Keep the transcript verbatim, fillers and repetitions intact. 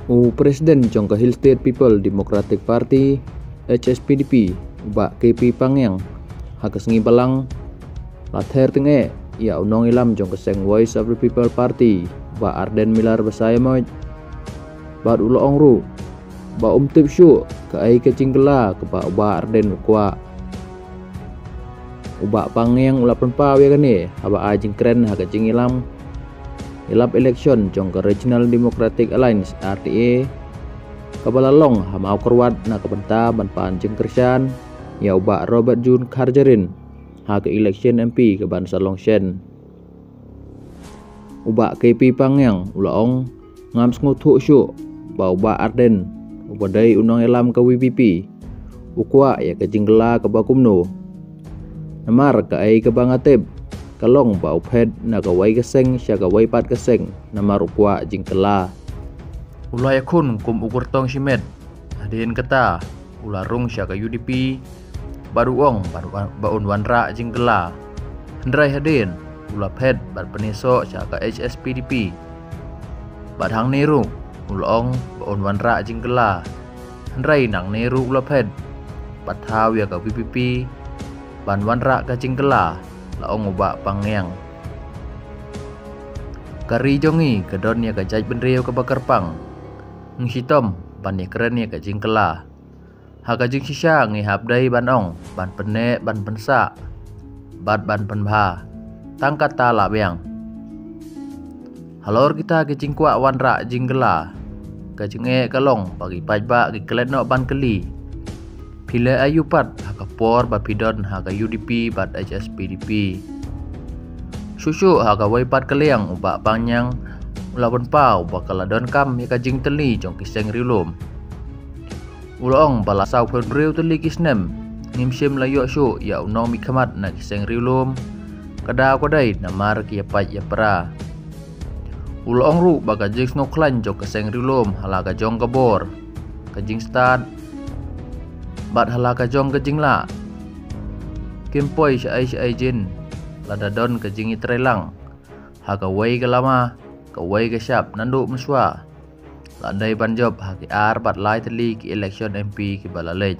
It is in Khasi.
U President jong ka Hill State People Democratic Party, H S P D P, u Bah K P Pangiang, ha ka sngi Balang, la ther tyngeh ïa u nongïalam jong ka seng Voice of the People Party, Bah Ardent Miller Basaiawmoit, bad u la ong ruh ba um tip shuh kaei ka jingkylla kaba u Bah Ardent u kwah. U Bah Pangiang u la pynpaw ïa kane haba ai jingkren ha ka jingïalam ïalap election jong ka Regional Democratic Alliance, R D A, kaba la long ha Mawkyrwat na ka bynta ban pan jingkyrshan ïa u Bah Robert June Kharjahrin ha ka election M P kaban sa long shen. U Bah K P Pangiang u la ong, ngam sngewthuh shuh ba u Bah Ardent, uba dei u nongïalam ka V P P, u kwah ïa ka jingkylla kaba kumno. Namar kaei kaba nga tip ka long ba u phet na kawei ka seng sha kawei pat ka seng namar u kwah jingkylla. U la ïakhun kum u kyrtong shimet, hadien kata u la rung sha ka U D P bad u ong ba, ba un wanrah jingkylla. Hynrei hadien u la phet bad pynïasoh sha ka H S P D P. Bad hangne ruh u la ong ba un wanrah jingkylla. Hynrei nangne ruh u la phet bad thaw ïa ka V P P ban wanrah ka jingkylla, la ong u Bah Pangiang. Ka ri jong ngi ka don ïa ka jaitbynriew kaba kyrpang. Ngi shitom ban ïakren ïa ka jingkylla. Ha ka jingshisha ngi hap dei ban ong, ban pynneh, ban pynsah bad ban pynbha. Tang kata lah biang. Halor kita ki jingkwah wanrah jingkylla, ka jingeh ka long ba ki paidbah ki klet noh ban kylli, phi leh aïu pat ha ka por ba phi don ha ka U D P bad H S P D P? Shuh shuh ha kawei pat ka liang u Bah Pangiang u la pynpaw ba ka la donkam ïa ka jingtylli jong ki seng riewlum. U la ong ba la sawphew hynriew tylli ki snem ngim shym la ïoh shuh ïa u nongmihkhmat na ki seng riewlum. Ka daw ka dei namar ki ïapait ïapra. U la ong ruh ba ka jingsngewkhlaiñ jong ka seng riewlum ha la ka jong ka bor, ka jingstad bad ha la ka jong ka jinglah kim poi shaei shaei jin, lada don ka jingïatreilang ha kawei ka lama, kawei ka shap naduh mynshuwa. La dei ban jop ha ki ar bad lai tylli ki election M P kiba la leit.